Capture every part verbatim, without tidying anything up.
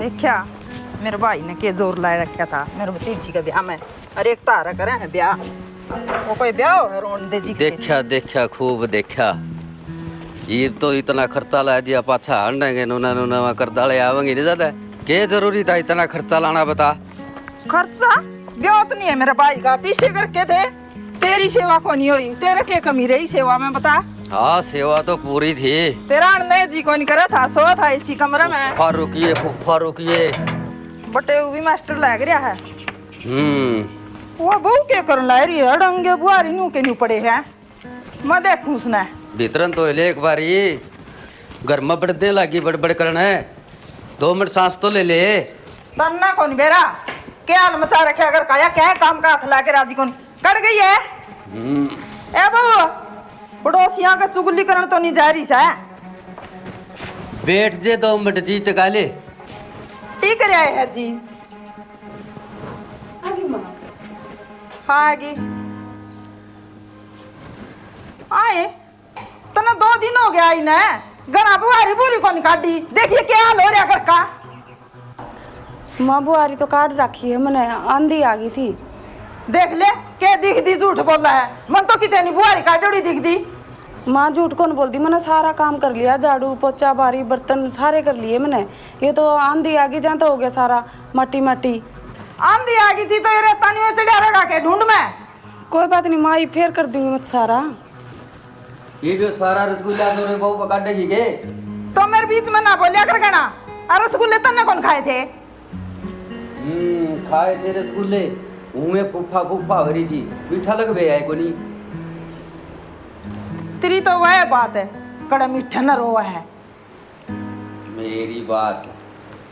देखा, मेरे भाई ने के जोर ला रखा था मेरे भतीजी का ब्याह में। अरे, एक तारा करे है ब्याह, वो कोई ब्याह हो है रोन दे जी के। देखा, देखा, खूब देखा। ये तो इतना खर्चा ला दिया, पाछा हंडेंगे, नूना नूना वहाँ करदाले आवेंगे नहीं ज्यादा। के जरूरी था इतना खर्चा लाना, बता? खर्चा? ब्याह तो नहीं है मेरे भाई का, पीछे करके थे। तेरी सेवा कोनी होई, तेरे के कमी रही सेवा में, बता? हाँ, सेवा तो पूरी थी। तेरा अण्णा जी कोनी करे था, सो था इसी कमरे में। फुफ्फा रुकिए, फुफ्फा रुकिए। बटे वो भी मास्टर लग रहा है। हम्म। वो बहू के करन ला रही है, अड़ंगे बुआरी नू के नू पड़े है। मैं देखूं उसने। भीतरन तो ले एक बारी, घर में बड़दे लागी बड़बड़ करने। दो मिनट सांस तो ले ले। तन्ना कौन बेरा? क्या हाल मचा रखे अगर काया, क्या है काम का हाथ ला के राजी कौन? कट गई है? हम्म। ए बहू, पड़ोसियां का चुगली करन तो नहीं जा रही सै? बैठ जे दो मिनट जी, टका ले। ठीक रहा है जी। आ गई माँ। हाँ, आ गई। आए, तने दो दिन हो गया आई ने, घरा बुहारी बुरी कोनी काढ़ी। देखिए क्या हाल हो रहा घर का। माँ, बुहारी तो काढ़ रखी है मैंने, आंधी आ गई थी। देख ले, के दिखदी झूठ बोला है। मन तो कितने नहीं बुहारी काढ़ी दिखदी। माँ, झूठ कौन बोलती, मैंने सारा काम कर लिया, झाड़ू, पोछा, बारी, बर्तन सारे कर लिए मैंने। ये तो आंधी आ गई, जहाँ तो हो गया सारा माटी माटी। आंधी आ गई थी तो ये रेता नहीं चढ़ा रहेगा के ढूंढ में। कोई बात नहीं माँ, ये फेर कर दूंगी मैं सारा। ये जो सारा रसगुल्ला तो रे बहू पकाटेगी के? तो मेरे बीच में ना बोलिया कर घणा। अरे रसगुल्ले तन्ने कौन खाए थे? हम्म, खाए थे रसगुल्ले। हुए फूफा फूफा हो रही थी। मीठा लग बे आए कोनी। तेरी तो वह बात है, कड़ा मीठा ना रोवा है। मेरी बात।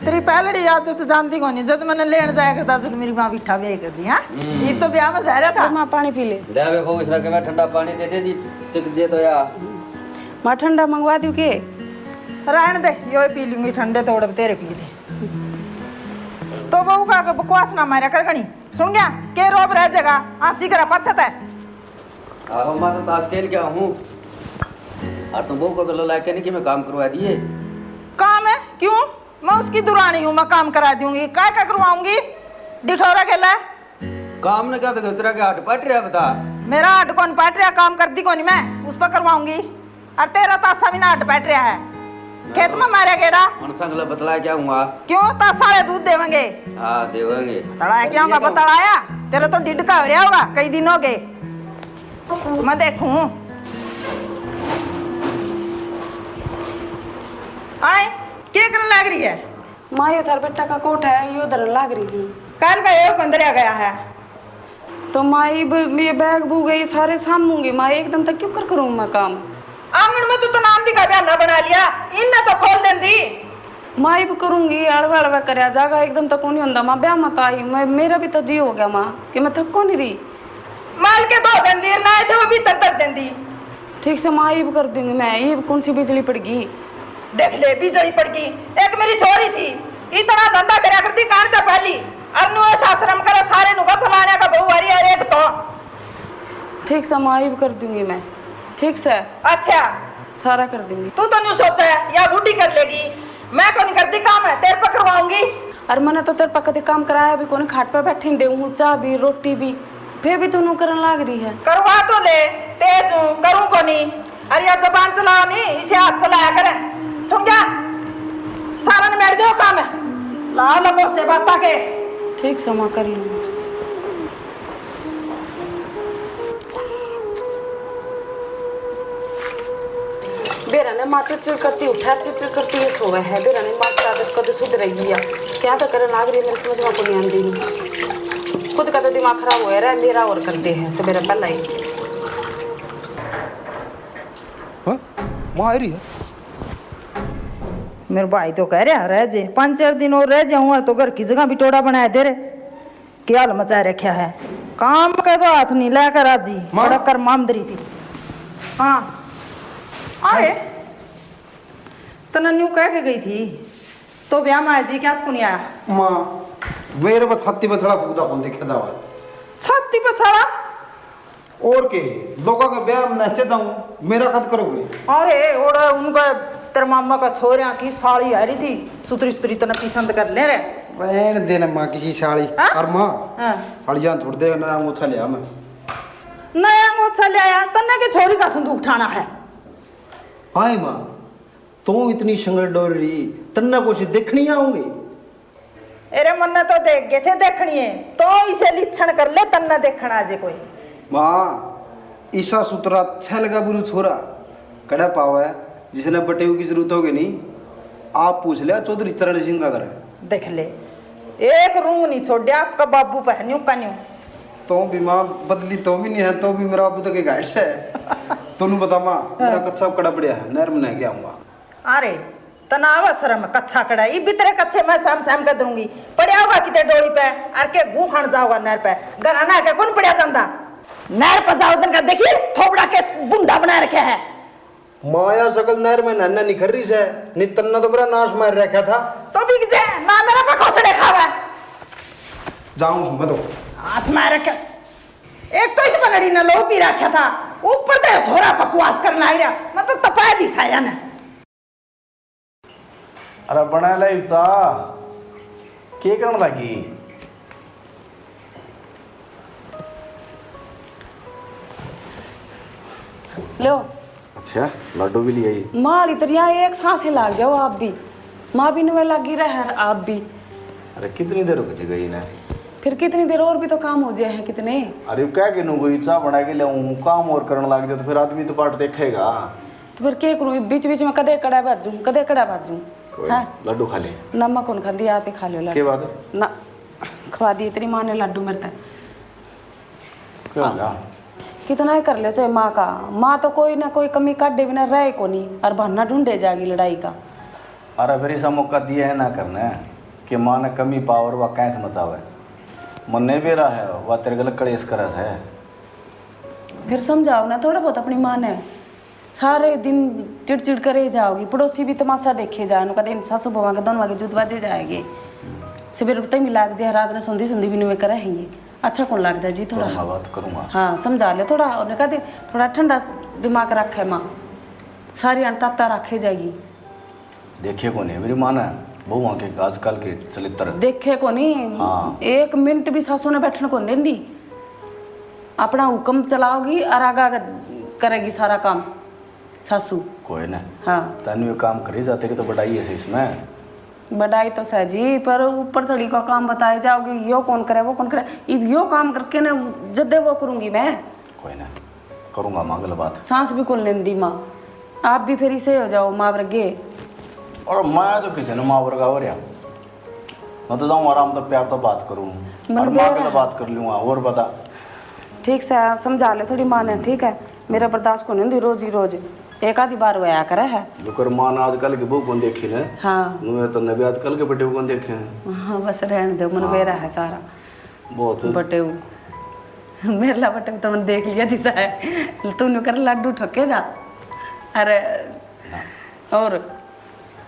तेरी पहलड़ी आदत जानती कोनी, जद मैंने लेन जाया करता, जद मेरी माँ बिठा ब्याह कर दी, हाँ? हम्म। ये तो ब्याह में जा रहा था। ले माँ, पानी पी ले। दे बे, को इसरा के मैं ठंडा पानी दे दे जी, टिक दे तो यार। माँ, ठंडा मंगवा दूँ के? रहन दे, यो ही पी लूंगी, ठंडे तोड़ तेरे पी दे। तो बहू का के बकवास ना मारा कर घणी, सुन गया? के रोब रह जगा, आसी करा पाछे तै। आहो, मैं तो ताश खेल के आऊँ। और तुम बहू को गले लाके नहीं कि मैं काम करवा दिए। काम है? क्यों? मैं उसकी दुरानी हूँ, मैं काम करा दूंगी। काय का करवाऊंगी? डिठोरा खेला है। काम ने क्या तो तेरा के हाथ पाट रहा बता। मेरा हाथ कौन पाट रहा? काम कर दी कोनी मैं, उस पर करवाऊंगी। और तेरा तासा भी ना हाथ पाट रहा है। खेत में मारा गेड़ा। मन संगला बतला क्या हुआ? क्यों? तासा वाले दूध देवेंगे। हाँ, देवेंगे। तड़ा क्या होगा? बतलाया? तेरा तो डिडका हो रहा होगा, कई दिन हो गए। मैं देखूं। आए, के करने लग रही है? माँ, यो थार बेटा का कोट है, यो धरन लाग रही हूँ। काल का यो कंदरिया गया है। तो माँ, इब ये बैग बूग ये सारे सामूंगी माँ, एकदम तक क्यों कर करूँ मैं काम? आंगन में तो तनाम भी का बहाना बना लिया, इनने तो खोल देंदी। माँ, इब करूंगी, अड़वा अड़वा करया जागा, एकदम तक कोनी होंदा माँ, ब्याह मत आई, मैं, मेरा भी तो जी हो गया माँ, कि मैं थक कोनी रही। माल के धो देंदी, ना थे वो भीतर धर देंदी। ठीक से माँ, ईब कर दूंगी मैं। ईब कौन सी बिजली पड़गी? देख ले, बिजली पड़गी। एक मेरी छोरी थी, इतना धंधा करया करती कार ते पहली, और नु ऐसा शर्म करे सारे नु का फलाने का बहू आ रही है, एक तो। ठीक से माँ, ईब कर दूंगी मैं। ठीक से। अच्छा। सारा कर दूंगी। तू तो न्यू सोचा है, या बूढ़ी कर लेगी। मैं तो नहीं करती काम, है तेरे पे करवाऊंगी। अरे मैंने तो तेरे पे कदे काम कराया भी कोनी, खाट पे बैठी दे हूँ, चाय भी, रोटी भी, फिर भी तू नू करन लाग रही है। करवा तो ले, तेज हूँ, करूँ कोनी। अरे या जबान चलाओ नी, इसे हाथ चलाया करे। सुन गया? सारा निमेट दो काम, लाओ लबो से बाता के। ठीक से माँ, कर लूँगी। बेरा ने माँ चिड़चिड़ करती उठा, चिड़चिड़ करती ये सोवे है। बेरा ने माँ की आदत कद सुधरेगी या क्या तो करन लाग रही है, मेरे समझ में कोनी आंदी। खुद का तो दिमाग खराब होया रहा, मेरा और करते हैं सवेरे पहला ही। हाँ? माँ आ रही है। मेरे भाई तो कह रहा रह जे, पाँच चार दिन और रह जाऊँ और तो घर की जगह भी टोड़ा बनाया दे रे। क्या हाल मचा रखा है? काम के तो हाथ नहीं लेकर राजी, माँ। बड़ा कर मामदरी थी। हाँ। आए। तने न्यू कह के गई थी, तो ब्याह में आया जी, क्या तू नहीं आया? माँ, मेरे पर छाती पर छड़ा फूकदा कौन देखे जावा? छाती पर छड़ा? और के, लोगों का ब्याह में नाचे जाऊं, मेरा कद करोगे? अरे, ओड़ा उनका तेरे मामा का छोरिया की साली आ रही थी, सुतरी सुतरी तने पसंद कर ले रे। रहन दे ना माँ किसी साली। हाँ? और माँ, हाँ। सालियां छोड़ दे ना, अंगोछा लिया मैं। नया अंगोछा ले आया, तन्ने के छोरी का संदूक ठाना है। हाय माँ, तू इतनी संगत डोर रही, तन्ने कुछ देखनी आऊंगी। अरे मन्ने तो देख गए थे देखनी है, तो इसे लिक्षण कर ले, तन्ने देखना आ जे कोई। माँ, ईसा सुतरा छल का बुरु छोरा कड़ा पावे, जिसने बटेऊ की जरूरत होगी नहीं, आप पूछ लिया चौधरी चरण सिंह का घर। देख ले, एक रूंग नहीं छोड़े आपका बाबू पहन्यू का न्यू। तो भी माँ बदली तो भी नहीं है, तो भी मेरा बाबू तो के गाइड से है। तोनू बता माँ, मेरा हाँ। कच्चा कड़ा पड़ा है, नहर में नहा के आऊंगा। अरे, तनाव शर्म कच्छा कड़ा, इब भी तेरे कच्छे मैं साम साम कर दूंगी। पड़या होगा किते डोली पे, अर के गू खान जाओगा नहर पे। घर आना के कौन पड़या जांदा? नहर पे जाओ दिन का देखिए, थोबड़ा के बुंडा बना रखे है। माया सकल नहर में नन्ना निखर रही से, नितन्ना तो मेरा नाश मार रखा था। तो बिक जे, माँ मेरा पे खोसड़े खावे। जाऊं मैं तो। आस मार रखे। एक तो इस पगड़ी ने लो पी रखा था, ऊपर ते छोरा बकवास करना आ रहा। मैं तो तपा दी सारिया ने। अरे बना ले चा, के करन लगी? लो। अच्छा, लाडू भी ले आई। माँ वाली तरिया एक सांसें लाग जाओ आप भी। माँ भी नवे लागी रह, आप भी। अरे कितनी देर रुक जी गई ना? फिर कितनी देर और भी तो काम हो जाए हैं कितने। अरे कह के नू कोई चाह बना के लाऊं, काम और करन लाग जाए तो फिर आदमी तो बाट देखेगा। तो फिर के करूं, बीच बीच में कदे कड़ा भाजूं, कदे कड़ा भाजूं। कोई हाँ। नहीं, लड्डू खा ले। ना, मैं कौन खांदी, आप ही खा लो लड्डू। के बात? ना, खवा दिए तेरी माँ ने लड्डू मेरे तक। क्यों हाँ। जा? कितना ही कर ले चाहे माँ का, माँ तो कोई ना कोई कमी काढे बिना रहे कोनी, और बहाना ढूंढे जाएगी लड़ाई का। अरे फिर ऐसा मौका दिया है ना करने कि माँ ने कमी पावर वा कैसे मचावे। मन्ने बेरा है, वा तेरे गल कलेश करे है। फिर समझाओ ना थोड़ा बहुत अपनी माँ ने। सारे दिन चिड़चिड़ करे जाओगी, पड़ोसी भी तमाशा देखे जाए, कदे इन सासू बहू के दोनों के जुद बाजे जाएगी। सवेरे तई मिला के जे रात ने सोंदी सोंदी भी नुए करे है ये। अच्छा कौन लगता जी थोड़ा? करूँगा, बात करूँगा। हाँ, समझा ले थोड़ा, और कह दे थोड़ा ठंडा दिमाग रखे माँ, सारी अनताता रखे जाएगी। देखे कोनी मेरी माँ ने बहुआ के आजकल के चलित्र। देखे कोनी। हाँ। एक मिनट भी सासू ने बैठन कोनी देंदी। अपना हुक्म चलाओगी और आगा आगा करेगी सारा काम सासू। कोई ना। हाँ। तन्नू ये काम करी जा, तेरी तो बड़ाई है इसमें। बड़ाई तो सै जी, पर ऊपर थड़ी का काम बताए जाओगी, यो कौन करे, वो कौन करे। इब यो काम करके ना जदे वो करूँगी मैं। कोई ना। करूँगा माँ गल बात। सांस भी कौन लेंदी माँ, आप भी फिर इसे हो जाओ माँ वर्गे। और मैं तो किसी ने माँ वर्गा हो रहा, मैं तो जाऊँ आराम तो प्यार तो बात करूँ। मन और माँ बेरा गल है। बात कर लूँगा। और बता। ठीक से समझा ले थोड़ी माँ ने, ठीक है? मेरा बर्दाश्त को नहीं होंदी रोज ही रोज, एक आधी बार होया करे है। जुकर माँ ने आजकल की बहू कौन देखी ने? हाँ। नुए तो नबी आजकल के बटे कौन देखे हैं? हाँ, बस रहने दो, मन हाँ। बेरा है सारा। बहुत। बटेऊ। मेरला बटेऊ तो मैंने देख लिया जिसा है। तू नु कर लड्डू ठोके जा। अरे। हाँ। और?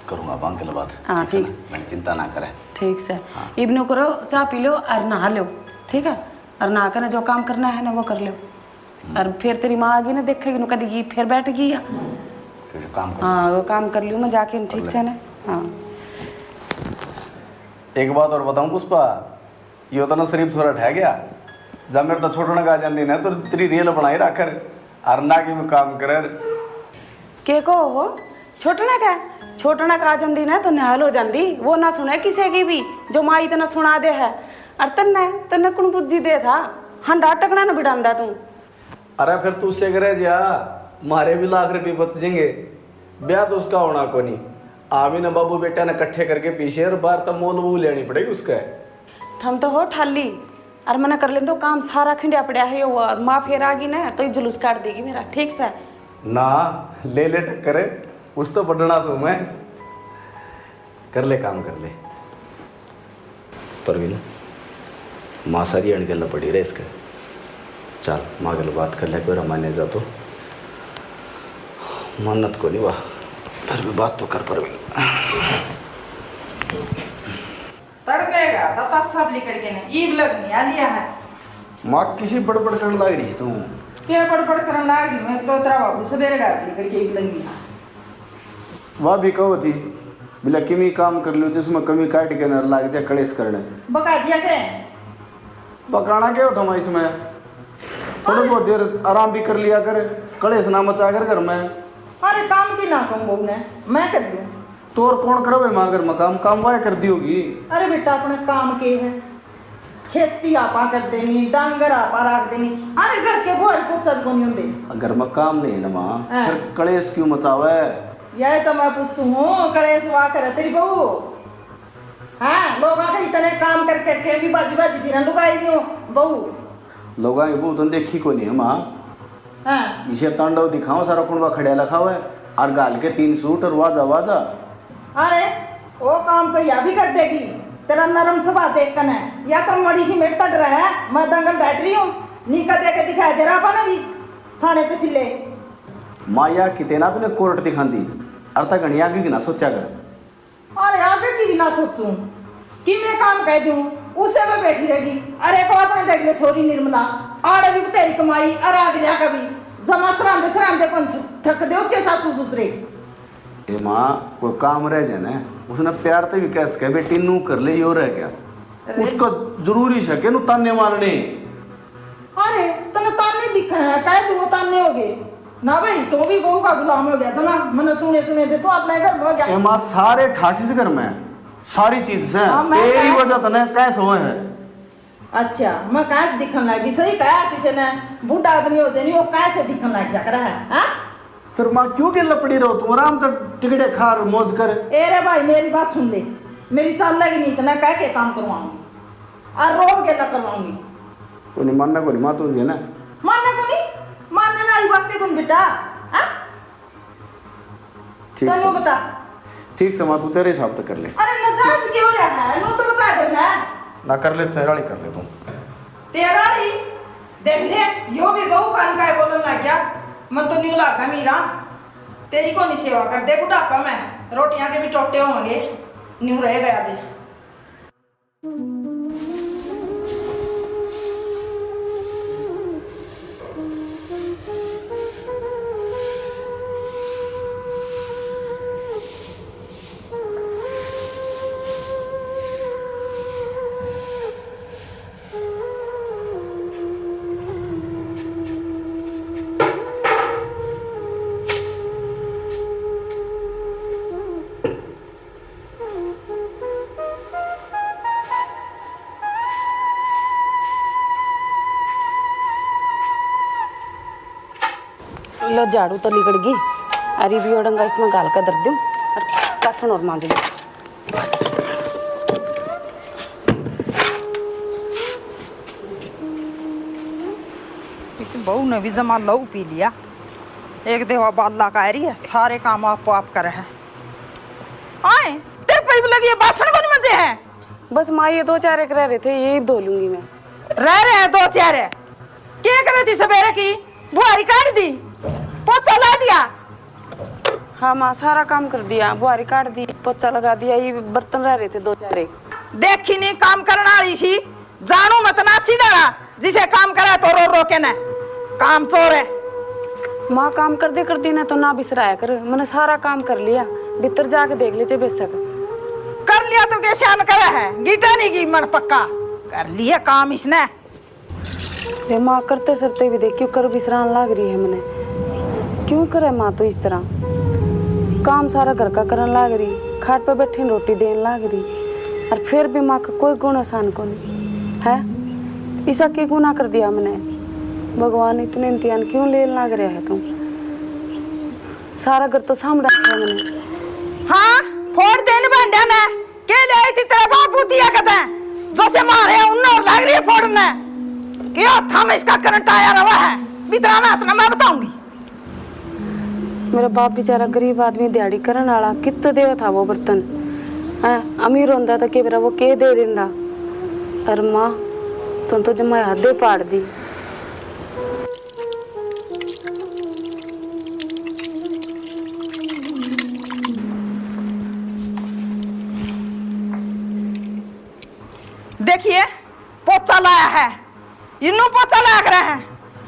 करूँगा बांकल बात। हाँ, ठीक से ठीक। ना? मैंने चिंता ना करे। ठीक से। हाँ। इब नु करो, चाय पी लो और नहा लो। ठीक है? और नहा कर जो काम करना है ना, वो कर लो। हम्म। और फिर तेरी माँ आ गई ना, देखेगी ना, कदी फिर बैठ गई या। फिर काम कर हाँ, वो काम कर लियो मैं जाके, ठीक से ना। हाँ। एक बात और बताऊं पुष्पा, यो तो ना शरीफ छोरा ठह गया। जब मेरे तो छोटने का आ जाती ना, तो तेरी रेल बनाई रखर, और ना कि मैं काम कर। के को हो? छोटना का? छोटना का आ जाती ना, तो निहाल हो जाती। वो ना सुने किसी की भी, जो माँ इतना सुना दे है। और तन्ने, तन्ने कुण बुद्धि दे था? हंडा टकना न बिड़ांदा तू। अरे फिर तू उससे करे जा, म्हारे भी लाख रुपये बच जाएंगे। ब्याह तो उसका होना कोनी। आमी ने बाबू बेटा ने इकट्ठे करके पीछे और बाहर तक मोल वो लेनी पड़ेगी उसके। थम तो हो ठाली, और मना कर लें तो काम सारा खिंडिया पड़ा है यो, और माँ फिर आ गई ना तो ये जुलूस काट देगी मेरा, ठीक से? ना, ले ले टक्कर, उस तो बढ़ना सो मैं। कर ले काम, कर ले। परवीन, माँ सारी अणगेला पड़ी रहे इसके। चल, माँ गल बात कर ले, कोई माने जा तो। मानत को नहीं वाह, फिर भी बात तो कर परवीन। तड़के का तता सब लिकड़ के ने ईब लगनी आ लिया है। माँ किसी बड़बड़ करने लाग रही है तू। क्या बड़बड़ करने लाग रही हूँ? एक तो तेरा बाबू सवेरे का लिकड़ के ईब लगनी है। वह भी कहो थी, बोला, "किमी काम कर लो, जिसमें कमी काट के ना लाग जाए कलेश करने।" बका दिया के? बकाना क्या होता मैं इसमें? थोड़ा बहुत देर आराम भी कर लिया कर, कलेश ना मचा कर घर में। अरे, काम की ना कहूँ बहू ने, मैं कर लूँ। तो और कौन करे भाई माँ घर में काम? काम वह कर दी होगी। अरे बेटा, अपना काम के है? खेती आपा कर देनी, डांगर आपा राख देनी। अरे, घर के बोर पोछा भी कोनी होंदे। घर में काम नहीं है ना माँ, हाँ। फिर कलेश क्यों मचावे? यही तो मैं पूछू हूँ, कलेश वा करे तेरी बहू। हाँ, लोग आके इतने काम करके के भी बाजी बाजी फिरन लुगाई न्यू बहू। लोगां की बहू तो देखी कोनी है माँ। हाँ। इसे तांडव दिखाओ, सारा कुंडवा खड़े लखावे और गाल के तीन सूट और वाजा वाजा। अरे, वो काम तो या भी कर देगी, तेरा नरम स्वभाव देख कने। या तो मड़ी सी मेरे तक रहा है, मैं दंगल बैठ रही हूँ, नीका दे के दिखाई दे रहा अपन भी थाने तहसीले। माँ, या किते ना अपने कोर्ट दिखांदी, अर तक घणी आगे की ना सोचा कर। अरे, आगे की भी ना सोचूं, कि मैं काम कह दूं, उसे में बैठी रहेगी। अरे, को अपने देख ले छोरी निर्मला, आड़े भी तेरी कमाई, अर आग लिया कभी, जमा सरांदे सरांदे कौन थक दे उसके सासू ससुरे। ए माँ, कोई काम रह जाए ना, उसने प्यार ते भी कह सके, "बेटी, नू कर ले, यो रह गया।" अरे। उसको जरूरी है कि नू ताने मारने। अरे, तने ताने दिखे हैं, कह तू वो ताने हो गए। ना भाई, तू भी बहू का गुलाम हो गया, चला, मने सुने सुने दे, तू अपने घर में हो गया। ए माँ, सारे ठाठ इस घर में, सारी चीज से हाँ, मैं तेरी कह वजह तने कैसे हुए हैं। अच्छा, मैं कहाँ से दिखन लगी? सही कहा किसी ने, बूढ़ा आदमी हो जाए नहीं, वो कैसे दिखन लग जा कर है, हाँ? फिर माँ क्यों के लपड़ी रहो, तुम आराम कर, टिकड़े खा और मौज कर। ए रे भाई, मेरी बात सुन ले, मेरी चाल लगी नहीं, इतना कह के काम करवाऊंगी और रोब के ना करवाऊंगी। कोनी मानना, कोनी माँ, तू भी है ना। मानना कोनी, मानने वाली बातें कोनी बेटा, हाँ? ठीक तन्नू से। बता। ठीक से माँ, तू तेरे हिसाब से कर ले। अरे, नजायज क्यों रहा है? नू तो बता दे ना। ना कर ले, तेरा ही कर ले तू। तेरा ही? देख ले, यो भी बहू कान का बोलन लग गया। मन तो न्यू लागा मीरा, तेरी कोनी सेवा कर दे बुढ़ापा में, रोटियां के भी टोटे होंगे, न्यू रह गया जी। लो, झाड़ू तो लिकड़ गई। अरे भी ओडंगा इसमें घाल के धर दूं और कासन और मांज लूं। इस बहू ने भी जमा लहू पी लिया। एक देवा बाला का आ रही है, सारे काम आपो आप करे है। आए, तेरे पे भी लगी है, बासन कोनी मंजे है। बस माँ, ये दो चार एक रह रहे थे, यही धो लूंगी मैं। रह रहे हैं दो चार। क्या करे थी सवेरे की? बुहारी काट दी, पोछा ला दिया। हाँ माँ, सारा काम कर दिया, बुहारी काट दी, पोछा लगा दिया, ये बर्तन रह रहे थे दो चार एक। देखी नहीं काम करने वाली सी, जानू मत ना चिड़ाला, जिसे काम करे तो रो रो के ना, काम चोर है। माँ, काम कर दे कर दी ना तो ना बिसराया कर, मैंने सारा काम कर लिया, भीतर जाके देख लीजिए बेशक। कर लिया तो कैसे अन करे है, गीटा नहीं की मन पक्का, कर लिया काम इसने। रे माँ, करते सरते भी देखियो, कर बिसरान लाग रही है मने। क्यों करे माँ तो इस तरह? काम सारा घर का करन लाग रही, खाट पे बैठी रोटी देन लाग रही, और फिर भी माँ का कोई गुण एहसान कोनी है। इसा के गुनाह कर दिया मने? भगवान, इतने इम्तिहान क्यों लेन लाग रहा है तू? सारा घर तो सामड़ा है मने। हाँ, फोड़ देन भांड्या ने। के ले आई थी तेरा बाप बुतिया कते, जो से मारे उन्ना और लाग रही है फोड़ने। के हाथा में इसका करंट आया रहा है, भीतरा ना हाथ ना मैं बताऊंगी। मेरा बाप बेचारा गरीब आदमी, दिहाड़ी करन वाला, कित देवे था वो बर्तन? हैं, अमीर होंदा तो के बेरा वो के दे देंदा? अरे माँ, तुम तो जमा हदे पाड़ दी। देखिए, पोचा लाया है, इन्नू पोचा लाया करे है।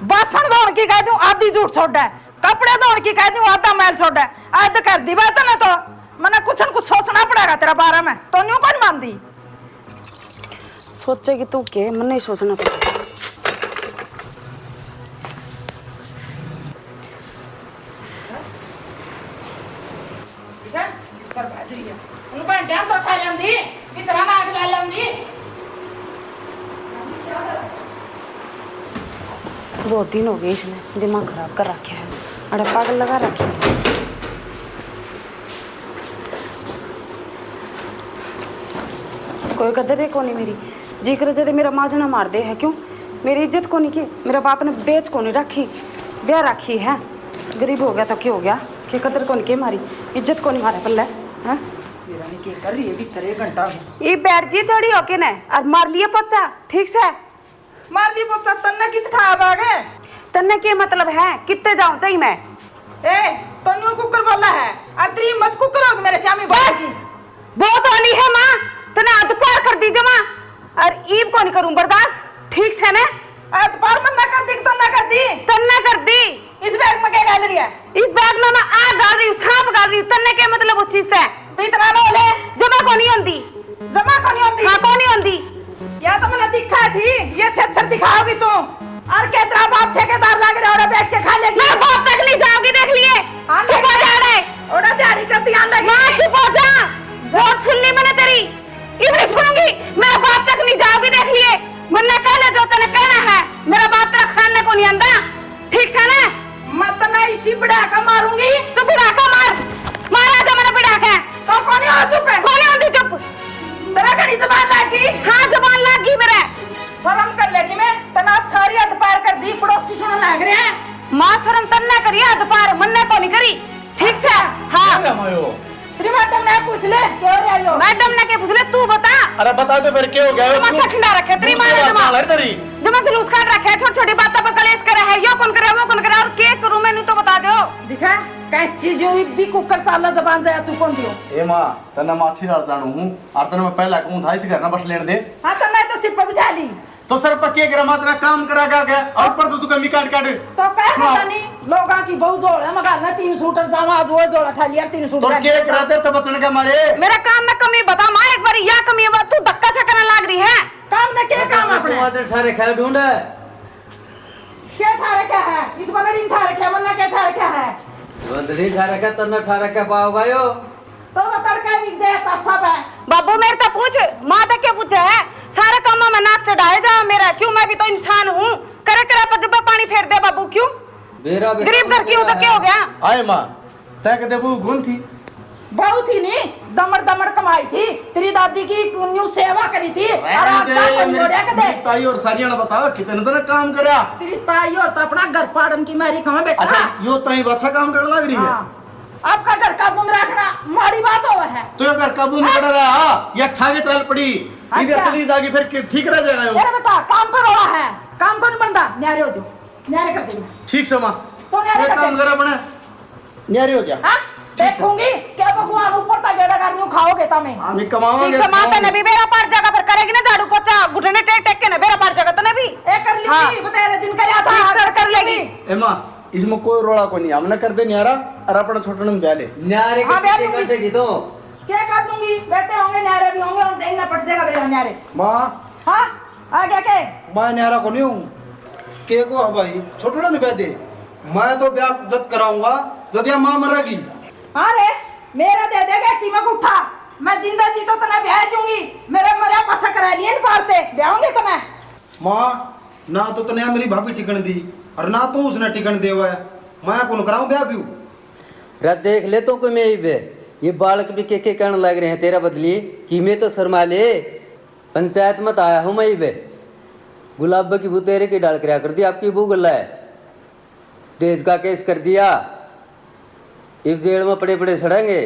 बासन धोण की कह दूं, आधी झूठ छोड़ है। कपड़े धोण की कह दूं, आधा मैल छोड़े। हद कर दी बात ने तो। मने कुछ न कुछ सोचना पड़ेगा तेरे बारे में, तो न्यू कौन मानदी? सोचेगी तू के, मन्ने ही सोचना पड़ेगा। ठीक है? पर बाजरी है। उन भांड्या तो उठा लेंदी, इतना नाक ला लेंदी। बहुत दिन हो गए इसने दिमाग खराब कर रखे है, अरे पागल लगा रखे है। कोई कदर ही कोनी मेरी, जी करे जदे मेरा माजना मार दे है। क्यों? मेरी इज्जत कोनी की, मेरा बाप ने बेच कोनी रखी, ब्याह रखी है। गरीब हो गया तो क्या हो गया, के कदर कोनी के मारी, इज्जत कोनी मारे पल्ले, हैं? मेरा नहीं के कर रही है भीतर एक घंटा में। ई बैठ जी छोड़ी होके ने, और मार लिए पोचा, ठीक से? मार ली पोचा, तन्ने कित ठा बाग है? तन्ने के मतलब है, कित्ते जाऊं चाहिए मैं? ए, तन्नू कुकर बोला है, और तेरी हिम्मत कुकर होगी मेरे सामने बोलने की। बहुत होनी है माँ, तने हद पार कर दी जमा, और ईब कोनी करूं बर्दाश्त, ठीक से ने? हद पार मन्ना कर दी, तन्ना कर दी। तन्ना कर दी। इस बैग में क्या डाल रही है? इस बैग में मैं आग डाल रही हूँ, सांप डाल रही हूँ, तन्ने क्या मतलब उस चीज से? इतना ना ले। जमा कोनी होंदी। जमा कोनी होंदी? हाँ, कोनी होंदी। या तो मैंने दिखा थी, ये छेछर दिखाओगी तू। और के तेरा बाप ठेकेदार लाग रहा, ओड़ा बैठ के खा लेगी। मैं बाप तक नहीं जाओगी, देख लिए। हाँ, चुप हो जा रे। ओड़ा दिहाड़ी करती आन लगी। माँ, चुप हो जा। बहुत सुन ली मैंने तेरी, इब नहीं सुनूंगी। मैं बाप तक नहीं जाओगी, देख लिए। मन्ने कह ले जो तने कहना है, मेरा बाप तेरा खान ने कोनी आंदा। ठीक से ना? मत ना इसी बिड़ा का मारूंगी। तू बिड़ा का मार, मार आजा मैंने बिड़ा के। तो कोनी हो चुप है? कोनी होंदी चुप। तेरा घड़ी जबान लाग गई। हाँ, जबान लाग गई मेरे। शर्म कर लेगी मैं, तना सारी हद पार कर दी, पड़ोसी सुनन लाग रहे हैं। माँ शर्म तन ना करी, हद पार मन्ने कोनी करी। ठीक से? हाँ। क्या रमायो? तेरी मैडम ने पूछ ले। क्यों रे आयो? मैडम ने के पूछ ले, तू बता। अरे बता दे फिर, क्या हो गया? तमाशा क्यों? खिंडा रखे तेरी तू माँ ने क्या जमा। बात है तेरी? जमा जुलूस काट रखे है, छोटी-छोटी बातों पर कलेश करे है, यो कौन करे, वो कौन करे, और के करूँ मैं, न्यू तो बता दो। दिखा, कैसी जो भी कुकर चाला जबान जाया चुप होन दियो। ए माँ, तन्ने माछी डाल जानू हूँ, और तन्ने मैं पहला कहूँ था इस घर ना बस लेने दे। हाँ, तन्ने तो सिर पर बिठा ली। तो सर पर के करा, मात्रा काम करा गा गया, और पर तो तू कमी काट काट। तो कह सुनाओ। पता नहीं, लोगां की बहू जोड़ है, मगा ना तीन सूटर जावा, आज वो जोड़ा ठा लिया, तीन सूटर तो ठा के लिया। करा तेरे तो बचने का मारे। मेरा काम में कमी बता माँ, एक बार या कमी है, तू धक्का से करने लाग रही है। काम ने के काम अपने? तू आज ठा रखा है ढूंढ। के ठा रखा है? इस बंदरी ने ठा रखा है, मन्ना के ठा रखा है? बंदरी ठा रखा, तन्ने ठा रखा पाओगा यो। तो, तो तड़का बिक जाए, तासा पे। बाबू, मेरे तो पूछ, माँ तो क्या पूछे है? सारे कामों में नाक चढ़ाए जा मेरा, क्यों? मैं भी तो इंसान हूँ। करे करे पर जब पानी फेर दे बाबू, क्यों? मेरा बेटा गरीब घर की हो तो क्या हो गया? आए माँ, तै कदे बहू कौन थी? बहू थी नी, दमड़ दमड़ कमाई थी। तेरी दादी की न्यू सेवा करी थी। और रहने आधा दे, कौन मेरी, जोड़िया के दे। मेरी ताई और सारिया ने बता, कितने दिन काम करा? तेरी ताई और तो अपना घर पाड़न की मारी कहाँ बैठा? अच्छा, यो ताई अच्छा काम करने लग रही है? हाँ। आपका घर काबू में रखना माड़ी बात हो है। तो ये घर काबू में हाँ? कड़ा रहा, या ठागे चाल पड़ी। अच्छा। चली जागी, फिर कि-, ठीक रह जाएगा यो। मेरा बेटा, काम पर रोड़ा है, काम कौन बनता? न्यारे हो जो, न्यारे कर देना। ठीक से माँ। तो न्यारे ये कर काम देना। कर अपने, न्यारे हो जा। हाँ? ठीक से। देखूंगी क्या भगवान ऊपर तक गेड़ा कर लूं, खाओगे तमे। हम ही कमावांगे, ठीक से माँ, खाओगे। तने भी बेरा पार जाएगा, फिर करेगी ना झाड़ू पोछा, घुटने टेक टेक के ना बेरा पार जाएगा तने भी। ए कर लूंगी, हाँ। बतेरे दिन करया था, ठीक से आज कर कर लेगी। लूंगी। ए माँ, इसमें कोई रोला कोनी, हमने कर दे न्यारा और अपना छोटन में ब्याह ले। न्यारे हाँ, के ब्याह पीछे कर लूंगी। देगी तो। क्या कर दूंगी? बेटे होंगे, न्यारे भी होंगे और देखना पड़ जाएगा मेरा न्यारे। माँ। हाँ, आ गया के? मैं न्यारा कोनी हूँ। के को है भाई, छोटन ने ब्याह दे। मैं तो ब्याह जद कराऊंगा, जद या माँ मरेगी। हाँ रे, मेरा दे दे बेटी में गुठा। मैं जिंदा जी तो तने ब्याह दूंगी। मेरे मरया पाछा करा लिए इन पार ते, ब्याह होंगे तने। माँ, ना तो तने मेरी भाभी टिकण दी और ना तो उसने टिकण देवे। मैं कौन कराऊं ब्याह ब्यू? रा देख ले तो कोई मैं इबे, ये बालक भी के के कहने लग रहे हैं तेरा बदली कि मैं तो शर्मा ले। पंचायत में तो आया हूँ मैं इबे। गुलाब की बू तेरे की डाल करया कर दी, आपकी बू गला है। दहेज का केस कर दिया, इब जेल में पड़े पड़े सड़ेंगे।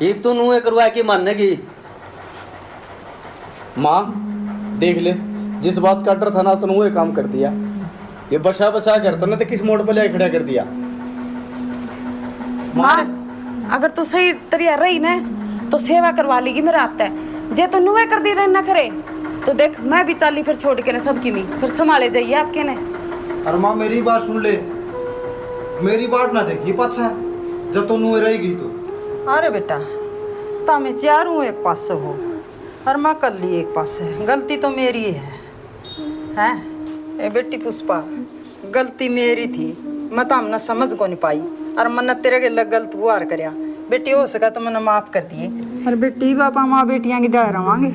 इब तू नूहे करवा के मानेगी। माँ, देख ले, जिस बात का डर था ना, तूने वो काम कर दिया। ये बसा बसा घर तने तो किस मोड़ पे ले खड़ा कर दिया। माँ, अगर तू सही तरिया रही ना, तो सेवा करवा लेगी मेरे हाथ तै। जे तू नुए कर दी रही ना करे, तो देख, मैं भी चाली फिर छोड़ के ना सबकी नहीं, फिर संभाले जाइए आपके ने। अरे माँ, मेरी बात सुन ले, मेरी बाट ना देखी पाछा, जब तू नुए रह गई तो। अरे बेटा, तामे चारों एक पासे हो और मैं कल्ली एक पासे। गलती तो मेरी है। हैं? ए बेटी पुष्पा, गलती मेरी थी, मैं तो हमने समझ को नहीं पाई और मन्ने तेरे गेल गलत व्यवहार करया। बेटी, हो सका तो मन्ने माफ कर दिए। और बेटी, बापा माँ बेटियां की ढाल रवांगे।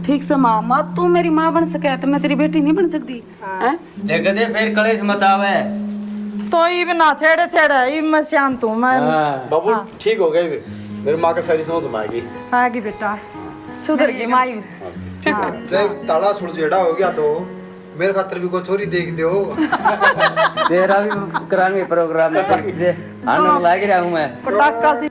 ठीक से माँ, माँ तू मेरी माँ बन सके तो मैं तेरी बेटी नहीं बन सकती? हैं? देख दे, फिर कलेश मचावे। तो इब ना छेड़े छेड़े, इब मैं शांत हूँ मैं। हाँ। बाबू, हाँ। ठीक हो गए, मेरी माँ का सारी समझ में आ गई। आ गई बेटा। सुधर गई माई। ठीक है, हाँ। जब ताला सुलझेड़ा हो गया तो मेरे खातर भी कोई छोरी देख दो। तेरा भी करांगे प्रोग्राम में, से आनंद लाग रहा हूँ मैं। पटाखा सी।